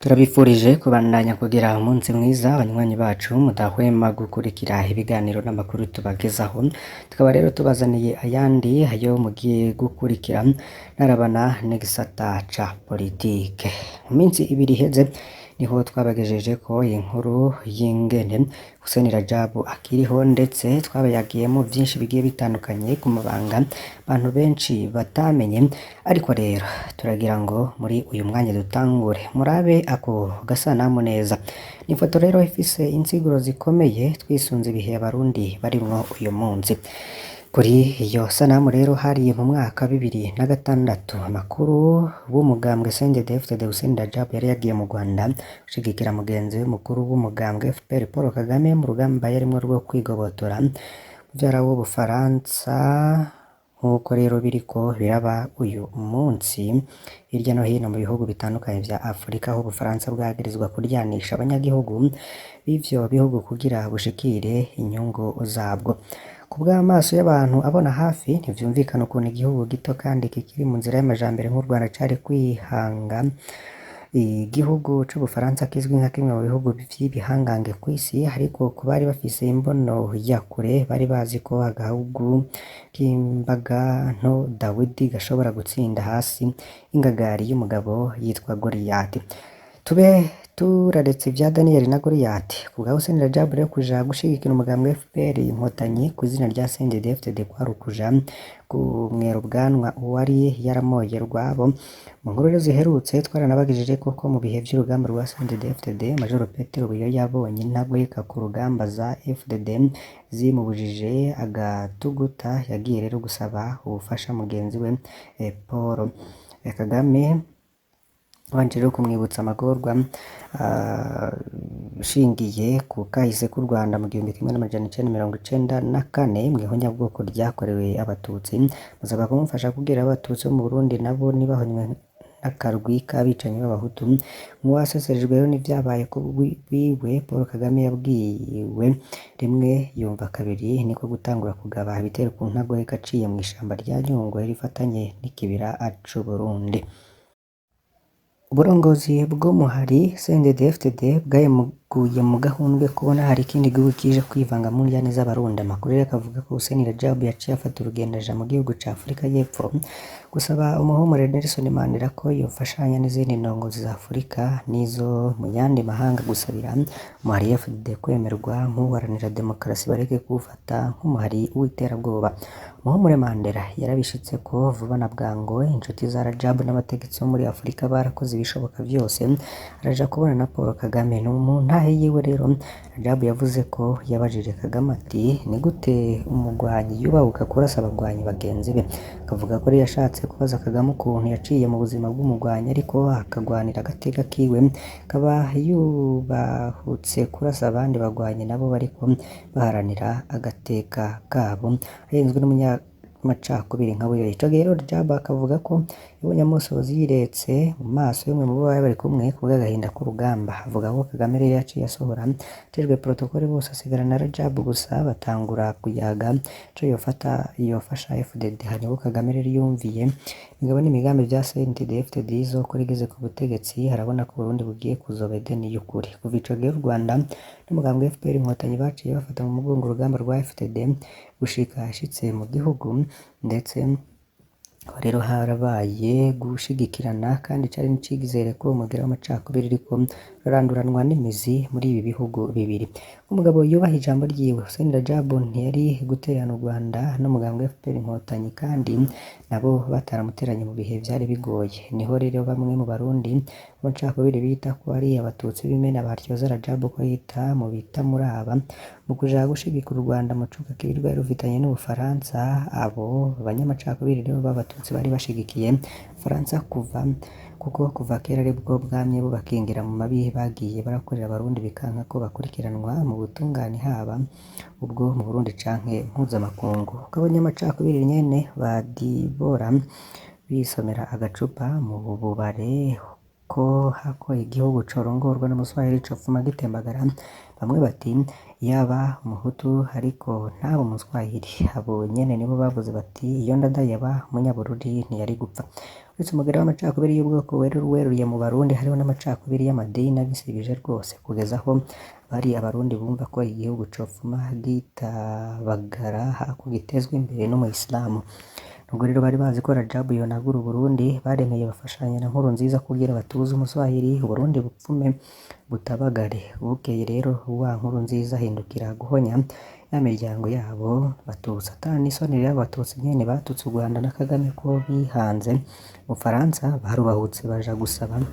Turabifurije kubandanya kugira umunsi mwiza abanywanyi bacu mudahwema gukurikira ibiganiro n'amakuru tubagezaho. Tukaba rero tubazaniye ayandi ayo mugiye gukurikira narabana n'igisata ca politike. Mu minsi ibiri iheze niho twabagejeje ko inkuru y'ingene Hussein Rajabu akiriho, ndetse twabayagiyemo vyinshi bigiye bitandukanye ku mabanga abantu benshi batamenye. Ariko rero turagira ngo muri uyu mwanya dutangure murabe ako gasanamu neza. Ni ifoto rero ifise insiguro zikomeye twisunze ibihe Abarundi barimwo uyu munsi. Kuri iyo sanamu rero hari mu mwaka 2006, amakuru w'umugambwe CNDD-FDD Hussein Rajab yari yagiye mu Rwanda gushigikira mugenzi we mukuru w'umugambwe FPR Paul Kagame mu rugamba yarimwo rwo kwigobotora muvyara w'Ubufaransa, nk'uko rero biriko biraba uyu munsi hirya no hino mu bihugu bitandukanye vya Afrika, aho Ubufaransa bwagirizwa kuryanisha abanyagihugu b'ivyo bihugu kugira bushikire inyungu zabwo. Ku bw'amaso y'abantu abona hafi, ntivyumvikana ukuntu igihugu gito kandi kikiri mu nzira y'amajambere nk'u Rwanda cari kwihanga igihugu c'Ubufaransa kizwi nka kimwe mu bihugu vy'ibihangange kw'isi. Ariko ku bari bafise imbono ya kure, bari bazi ko agahugu k'imbaga nto Dawidi gashobora gutsinda hasi ingagari y'umugabo yitwa Goliyati. Tube turaretse ivya Daniyeli na Goliyati. Ku bwa Hussein Rajab rero, kuja gushigikira umugambwe FPR Inkotanyi ku izina rya CNDD-FDD kwari ukuja kumwera ubwanwa uwari yaramoye rwabo. Mu nkuru rero ziherutse twaranabagejeje koko mu bihe vy'urugamba rwa CNDD-FDD, Major Petero Buyoya yabonye intagweka ku rugamba za FDD zimubujije agatuguta, yagiye rero gusaba ubufasha mugenzi we Paul Kagame, abanje rero kumwibutsa amagorwa ashingiye ku kahise k'u Rwanda mu 1994 mw'ihonyabwoko ryakorewe Abatutsi, musaba kumufasha kugira Abatutsi bo mu Burundi nabo ntibahonywe n'akarwi k'abicanyi b'Abahutu. Nk'uwaseserejwe rero n'ivyabaye ku biwe, Paul Kagame yabwiwe rimwe yumva kabiri, niko gutangura kugaba ibitero ku ntagweka aciye mw'ishamba rya Nyungwe rifatanye n'ikibira c'Uburundi. Uburongozi bw'umuhari CNDD-FDD bwamuguye mu gahundwe kubona hari ikindi gihugu kije kwivanga mu ndyane z'Abarundi. Amakuru rero akavuga ko Hussein Rajab yaciye afata urugendo aja mu gihugu ca Afrika y'Epfo gusaba umuhumure Nelson Mandela ko yofashanya n'izindi ndongozi za Afrika n'izo mu yandi mahanga gusabira umuhari FDD kwemerwa nk'uharanira demokarasi, bareke kuwufata nk'umuhari w'iterabwoba. Umuhumure Mandela yarabishitseko vuba na bwango. Inshuti za Rajab n'abategetsi bo muri Afrika barakoze ibishoboka vyose araja kubona na Paul Kagame. Mu ntahe yiwe rero Rajab yavuze ko yabajije Kagame ati: "Ni gute umugwanyi yubahuka kurasa abagwanyi bagenzi be?" Akavuga ko rero yashatse kubaza Kagame ukuntu yaciye mu buzima bw'umugwanyi ariko akagwanira agateka kiwe, akaba yubahutse kurasa abandi bagwanyi nabo bariko baharanira agateka kabo, ahenzwe n'umunyamacakubiri nka Buyoya. Ico gihe rero Rajab akavuga ko yabonye amosozi yiretse mu maso y'umwe mu bo bari bari kumwe kubw'agahinda k'urugamba. Avuga ko Kagame rero yaciye asohora abajejwe protokole bose, asigarana na Rajab gusa, batangura kuyaga ico yofata yofasha FDD. Hanyuma Kagame rero yumviye imigabo n'imigambi vya CNDD-FDD izokora igeze ku butegetsi, arabona ko Uburundi bugiye kuzoba Edeni y'ukuri. Kuva ico gihe u Rwanda n'umugambwe FPR Inkotanyi baciye bafata mu mugongo urugamba rwa FDD gushika ishitse mu gihugu, ndetse aho rero harabaye gushigikirana kandi cari n'icizere ko umugera w'amacakubiri uriko uraranduranwa n'imizi muri ibi bihugu bibiri. Umugabo yubaha ijambo ryiwe, Hussein Rajab ntiyari gutererana u Rwanda n'umugambwe FPR Inkotanyi kandi nabo bataramuteranye mu bihe vyari bigoye. Niho rero bamwe mu Barundi b'amacakubiri bita ko ari Abatutsi b'imena batyoza Rajab ko yita mu bitamuraba mu kuja gushigikira u Rwanda mu cuka kibi rwari rufitanye n'Ubufaransa. Abo banyamacakubiri rero b'Abatutsi bari bashigikiye Ubufaransa kuva kuko kuva kera aribwo bwamye bubakingira mu mabi bagiye barakorera Abarundi, bikanka ko bakurikiranwa mu butungane haba ubwo mu Burundi canke mpuzamakungu. Uko abanyamacakubiri nyene badibora bisomera agacupa mu bubare ko hako igihugu corongorwa n'umuswahili copfuma gitembagara, bamwe bati Yaba umuhutu ariko ntaba umuswahili. Abo nyene nibo bavuze bati iyo Ndadaye aba umunyabururi ntiyari gupfa. Uretse umugera w'amacakubiri y'ubwoko weruriye mu Barundi, hariho n'amacakubiri y'amadini abisibije rwose, kugeza aho bari Abarundi bumva ko igihugu cofuma gitabagara hako gitezwa imbere n'umuyisilamu. Nubwo rero bari bazi ko Rajabu yonagura Uburundi, baremeye bafashanya na Nkurunziza kugira batuze umuswahili, Uburundi bupfume butabagare. Bukeye rero wa Nkurunziza ahindukira guhonya ya miryango yabo Batutsi. Ata n'isoni rero Abatutsi nyene batutse u Rwanda na Kagame ko bihanze Ubufaransa, barubahutse baja gusaba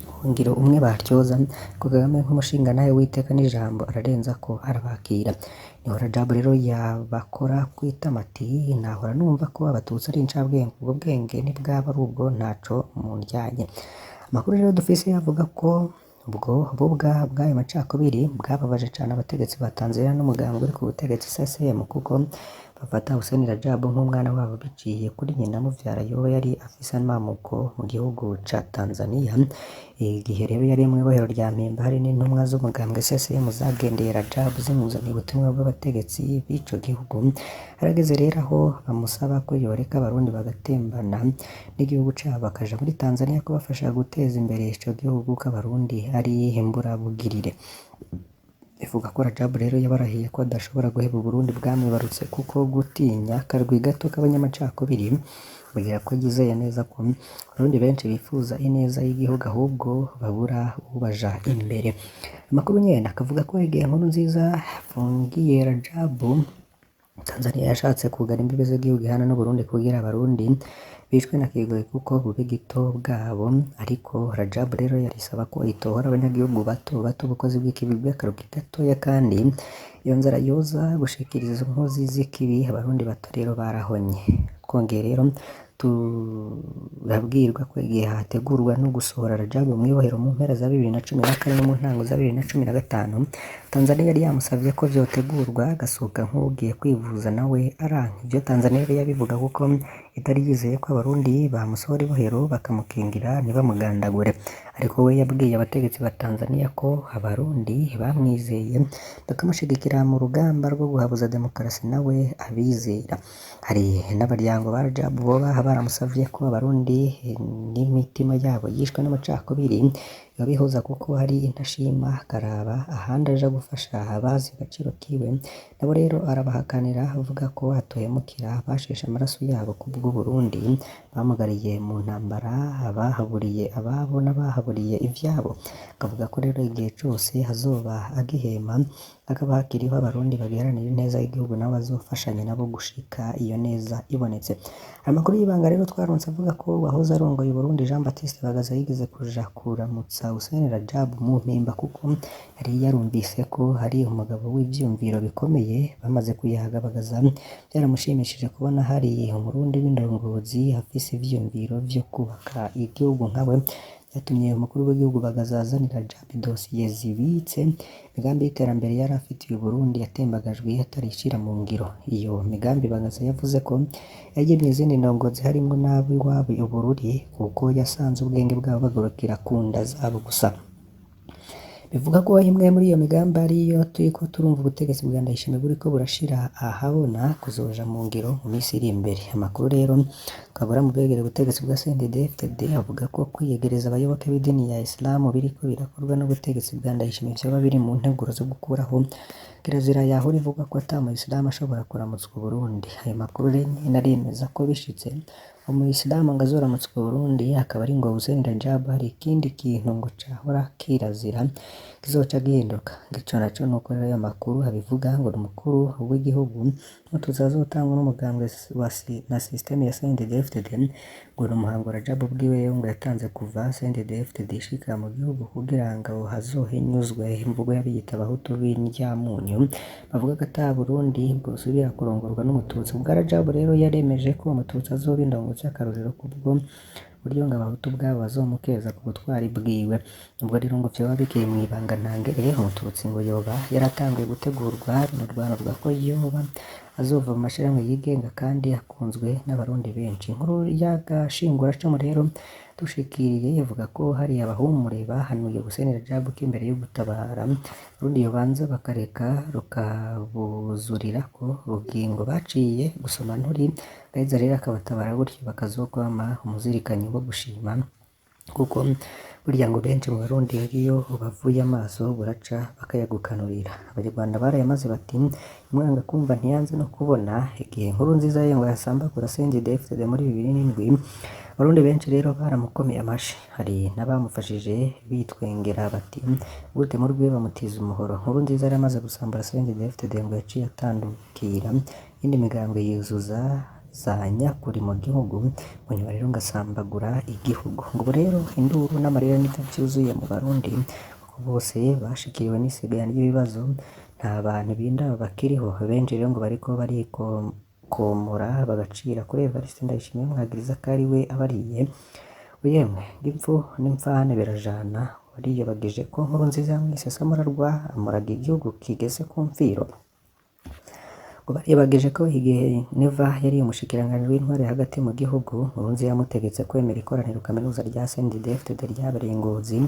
ubuhungiro umwe batyoza ko Kagame nk'umushingantahe w'iteka n'ijambo ararenzako arabakira. Niho Rajabu rero yabakora kwitama ati nahora numva ko Abatutsi ari incabwenge, ubwo bwenge ntibwaba ari ubwo ntaco mundyanye. Amakuru rero dufise avuga ko ubwo bubwa bw'ayo macakubiri bwababaje cane abategetsi ba Tanzania n'umugambwe uri ku butegetsi CCM, kuko bafata Hussein Rajabu nk'umwana wabo biciye kuri nyina muvyara yoba yari afise amamuko mu gihugu ca Tanzania. Igihe rero yari mw'ibohero rya Mpimba, hari n'intumwa z'umugambwe CCM zagendeye Rajabu zimuzaniye ubutumwa bw'abategetsi b'ico gihugu. Harageze rero aho bamusaba ko yoreka Abarundi bagatembana n'igihugu cabo bakaja muri Tanzania kubafasha guteza imbere ico gihugu, ko Abarundi ari imburabugirire. Ivuga ko Rajabu rero yabarahiye ko adashobora guheba Uburundi bwamwibarutse kuko gutinya akarwi gato k'abanyamacakubiri, bugira ko yizeye neza ko Abarundi benshi bifuza ineza y'igihugu ahubwo babura ubaja imbere. Amakuru nyene akavuga ko igihe Nkurunziza afungiye Rajabu, Tanzania yashatse kugara imbibe z'igihugu ihana n'Uburundi kugira Abarundi bicwe na kigoyi kuko bube gito bwabo, ariko Rajabu rero yarisaba ko itohora abanyagihugu bato bato ubukozi bw'ikibi bw'akarwi gatoya, kandi iyo nzara yoza gushikiriza izo nkozi z'ikibi Abarundi bato rero barahonye. Twongeye rero turabwirwa ko igihe hategurwa no gusohora Rajabu mw'ibohero mu mpera za 2014 no mu ntango za 2015, Tanzania yari yamusavye ko vyotegurwa agasohoka nk'uwugiye kwivuza nawe aranka. Ivyo Tanzania yari yabivuga kuko itari yizeye ko Abarundi bamusohora ibohero bakamukingira ntibamugandagure. Ariko we yabwiye abategetsi ba Tanzania ko Abarundi bamwizeye bakamushigikira mu rugamba rwo guhabuza demokarasi nawe abizera. Hari n'abaryango ba Rajabu boba baramusavye ko Abarundi n'imitima yabo yishwe n'amacakubiri yobihuza kuko hari intashima akaraba ahandi aja gufasha abazi agaciro kiwe, nabo rero arabahakanira avuga ko atohemukira abasheshe amaraso yabo kubw'Uburundi bamugariye mu ntambara, abahaburiye ababo n'abahaburiye ivyabo. Akavuga ko rero igihe cose hazoba agihema hakaba hakiriho Abarundi bagiharanira ineza y'igihugu nabo bazofashanya nabo gushika iyo neza ibonetse. Amakuru y'ibanga rero twaronse avuga ko uwahoze arongoye Uburundi Jean Baptiste Bagaza yigeze kuja kuramutsa Hussein Rajabu mu Mpimba kuko yari yarumvise ko hari umugabo w'ivyiyumviro bikomeye. Bamaze kuyaga Bagaza byaramushimishije kubona hari Umurundi w'indongozi afise ivyiyumviro vyo kubaka igihugu nkawe. Vyatumye umukuru w'igihugu Bagaza azanira Rajabu dosiye zibitse imigambi y'iterambere yari afitiye Uburundi yatembagajwe atarayishira mu ngiro. Iyo migambi Bagaza yavuze ko yagemye izindi ndongozi harimwo n'ab'iwabo i Bururi kuko yasanze ubwenge bwabo bugarukira ku nda zabo gusa. Bivuga ko imwe muri iyo migambi ariyo turiko turumva ubutegetsi bwa Ndayishimiye buriko burashira ahabona kuzoja mu ngiro mu minsi iri imbere. Amakuru rero twabura mu begereye ubutegetsi bwa CNDD-FDD avuga ko kwiyegereza abayoboke b'idini ya Islam biriko birakorwa n'ubutegetsi bwa Ndayishimiye vyoba biri mu nteguro zo gukuraho kirazira yahora ivuga ko ata muyisilamu ashobora kuramutswa Uburundi. Ayo makuru rero nyene aremeza ko bishitse umuyisilamu ngo azoramutswa Uburundi akaba ari ngo Hussein Rajabu, hari ikindi kintu ngo cahora kirazira kizoca gihinduka. Ico naco nuko rero ayo makuru abivuga ngo n'umukuru w'igihugu n'utuzi azotangwa n'umugambwe na systeme ya CNDD-FDD, ngo n'umuhango Rajabu ubwiwe rero ngo yatanze kuva CNDD-FDD ishika mu gihugu kugira ngo hazohinyuzwe imvugo y'abiyita Abahutu b'indyamunyu bavuga ko ata Burundi bwosubira kurongorwa n'Umututsi. Ubwa Rajabu rero yaremeje ko Umututsi azoba indongozi y'akarorero kubwo buryo ngo Abahutu ubwabo bazomukeza ku butwari bwiwe. Ubwo rero ngo vyoba bikiri mw'ibanga ntangere, Umututsi ngo yoba yaratanguye gutegurwa binurwanurwa ko yoba azova mu mashirahamwe yigenga kandi akunzwe n'Abarundi benshi. Inkuru y'agashinguracumu rero Yadushikiriye ivuga ko hari abahumure bahanuye Hussein Radjabu ko imbere yo gutabara Burundi yobanza bakareka rukabuzurirako ubugingo baciye gusoma nturi gaheza rero akabatabara gutyo bakazokwama umuzirikanyi wo gushima kuko burya ngo benshi mu Barundi ngiyo ubavuye amaso buraca bakayagukanurira. Abanyarwanda barayamaze bati umwanga kumva ntiyanze no kubona. Igihe inkuru nziza ye ngo yasambagura CNDD-FDD muri 2007, Abarundi benshi rero baramukomeye amashi. Hari n'abamufashije bitwengera bati gute mu rwiwe bamutiza umuhoro. Nkuru nziza yari amaze gusambura CNDD-FDD ngo yaciye atandukira iyindi migambwe yuzuza za nyakuri mu gihugu, mu nyuma rero ngasambagura igihugu. Ngo ubu rero induru n'amarira nivyo vyuzuye mu Barundi kuko bose bashikiriwe n'isigana ry'ibibazo, nta bantu b'indaba bakiriho. Benshi rero ngo bariko barikomora bagacira kuri Evariste Ndayishimiye bamwagiriza ko ari we abariye. Yemwe impfu n'imfane birajana, wariyobagije ko Nkurunziza yamwise Samuragwa amuraga igihugu kigeze ku mfiro. Ngo bariyobagije ko igihe Neva yari umushikiranganji w'intwari hagati mu gihugu, Nkurunziza yamutegetse kwemera ikoraniro kaminuza rya CNDD-FDD ryabereye i Ngozi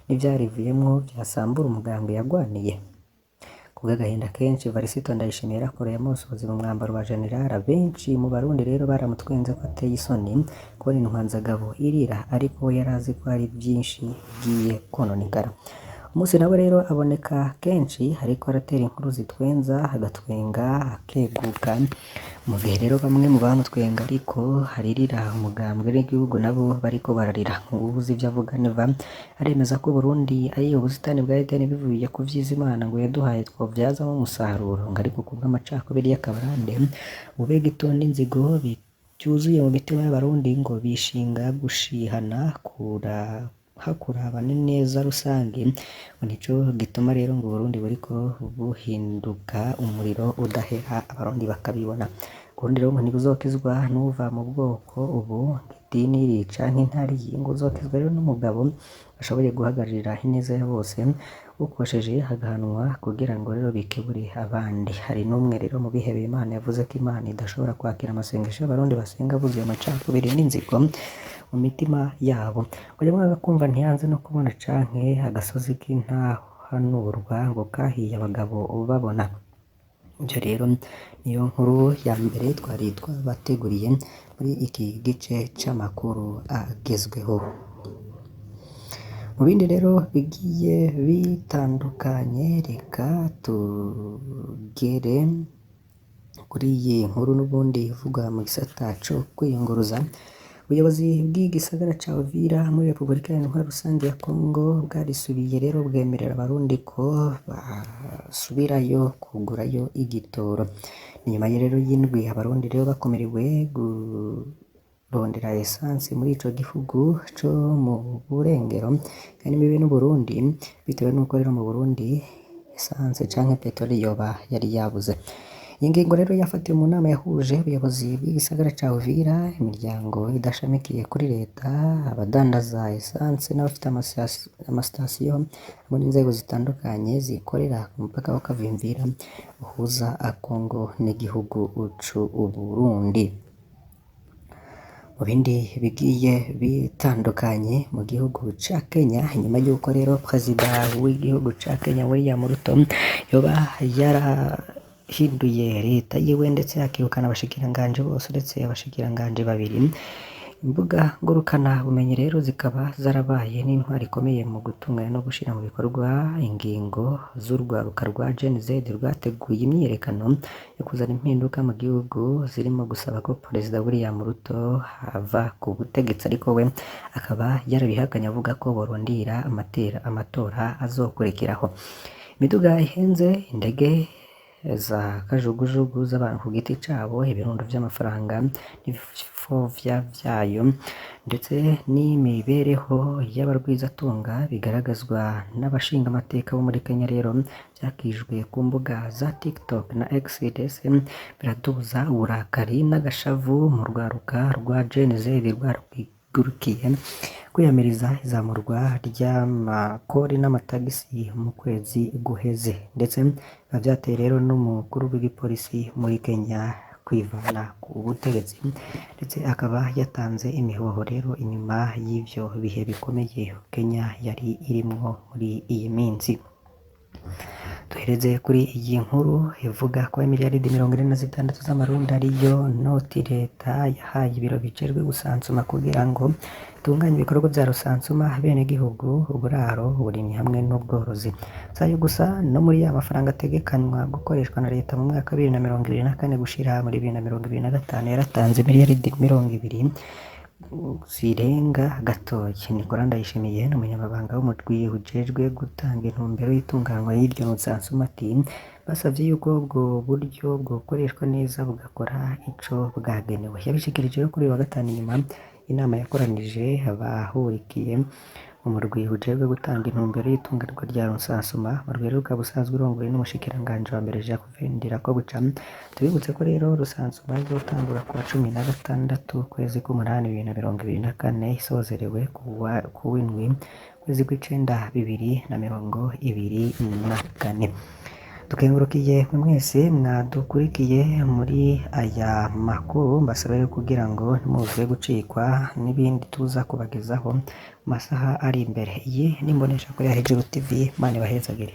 n'ivyarivuyemwo vyasambura umugambi yagwaniye. Kubw'agahinda kenshi Evariste Ndayishimiye yarakoreye amosozi mu mwambaro wa general. Benshi mu Barundi rero baramutwenze ko ateye isoni kubona intwanzagabo irira, ariko we yarazi ko hari vyinshi bigiye kononekara. Umunsi nawe rero aboneka kenshi ariko aratera inkuru zitwenza, agatwenga akeguka. Mu gihe rero bamwe mu bamutwenga ariko haririra umugambwe n'igihugu nabo bariko bararira. Uwuzi ivyo avuga Neva aremeza ko Burundi ari ubusitani bwa Edeni bivuye ku vyiza Imana ngo yaduhaye twovyazamwo umusaruro, ngo ariko kubw'amacakubiri y'akabarande, ububegito n'inzigo vyuzuye mu mitima y'Abarundi ngo bishinga gushihana hakurabana neza rusangi, ngo nico gituma rero ngo Uburundi buriko buhinduka umuriro udahera Abarundi bakabibona. Uburundi rero ngo ntibuzokizwa n'uwuva mu bwoko ubu idini rica nk'intare, ngo uzokizwa rero n'umugabo ashoboye guhagararira ineza ya bose, ukosheje agahanwa kugira ngo rero bikebure abandi. Hari n'umwe rero mu bihebeye Imana yavuze ko Imana idashobora kwakira amasengesho y'Abarundi basenga buzuye amacakubiri n'inzigo mu mitima yabo. Ngo nyamwanga kumva ntiyanze no kubona canke agasozi k'intahanurwa ngo kahiye abagabo babona. Ivyo rero niyo nkuru ya mbere twari twabateguriye muri iki gice c'amakuru agezweho. Mu bindi rero bigiye bitandukanye, reka tugere kuri iyi nkuru n'ubundi ivugwa mu gisata co kwiyunguruza. Ubuyobozi bw'igisagara ca Uvira muri Repubulika Iharanira Rusange ya Kongo bwarisubiye rero bwemerera Abarundi ko basubirayo kugurayo igitoro. Ni nyuma rero y'indwi Abarundi rero bakomerewe kurondera esanse muri ico gihugu co mu burengero kandi mibi n'Uburundi, bitewe n'uko rero mu Burundi esanse canke peteroli yoba yari yabuze. Iyi ngingo rero yafatiwe mu nama yahuje ubuyobozi bw'igisagara ca Uvira, imiryango idashamikiye kuri leta, abadandaza esanse n'abafite amasitasiyo hamwe n'inzego zitandukanye zikorera ku mupaka wa Kavimvira uhuza Kongo n'igihugu c'Uburundi. Mu bindi bigiye bitandukanye mu gihugu ca Kenya, inyuma y'uko rero perezida w'igihugu ca Kenya William Ruto yoba yarahinduye leta yiwe ndetse akirukana abashikiranganji bose uretse abashikiranganji babiri, imbuga ngurukana bumenyi rero zikaba zarabaye n'intwari ikomeye mu gutunganya no gushira mu bikorwa ingingo z'urwaruka rwa Gen Z rwateguye imyiyerekano yo kuzana impinduka mu gihugu, zirimo gusaba ko Perezida William Ruto ava ku butegetsi, ariko we akaba yarabihakanye avuga ko borondira amatora azokurikiraho. Imiduga ihenze, indege za kajugujugu z'abantu ku giti cabo, ibirundo vy'amafaranga n'ibifovya vyayo, ndetse n'imibereho y'abarwizatunga bigaragazwa n'abashingamateka bo muri Kenya rero vyakijwe ku mbuga za TikTok na X ndetse biraduza uburakari n'agashavu mu rwaruka rwa Gen Z rwarugurukiye kwiyamiriza izamurwa ry'amakori n'amatagisi mu kwezi guheze, ndetse bikaba vyateye rero n'umukuru w'igipolisi muri Kenya kwivana ku butegetsi, ndetse akaba yatanze imihoho rero inyuma y'ivyo bihe bikomeye Kenya yari irimwo muri iyi minsi. Duhereze kuri iyi nkuru ivuga ko imiliyaridi 46 z'amarundi ariyo noti leta yahaye ibiro bijejwe gusansuma kugira ngo itunganye ibikorwa vya rusansuma abenegihugu, uburaro, uburimyi hamwe n'ubworozi. Sayo gusa, no muri ya mafaranga ategekanywa gukoreshwa na leta mu mwaka wa 2024 gushira muri 2025 yaratanze miliyaridi 20 zirenga gatoyi. Nicolas Ndayishimiye ni umunyamabanga w'umurwi ujejwe gutanga intumbero y'itunganywa y'iryo rusansuma, ati basavye yuko ubwo buryo bwokoreshwa neza bugakora ico bwagenewe. Yabishikirije rero kuri uyu wa gatanu inyuma inama yakoranije abahurikiye umurwi ujejwe gutanga intumbero y'itunganywa rya rusansuma. Umurwi rero ukaba usanzwe urongowe n'umushikiranganji wa mbere Jacques Ndirakobuca. Tubibutse ko rero rusansuma izotangura kuwa 16 ukwezi k'umunani 2024, isozerewe kuwa kuw'indwi ukwezi kw'icenda 2024. Tukengurukiye mwese mwadukurikiye muri aya makuru, mbasaba rero kugira ngo ntimuze gucikwa n'ibindi tuza kubagezaho mu masaha ari imbere. Iyi ni Imboneshakure ya Hejuru TV, Imana ibahezagire.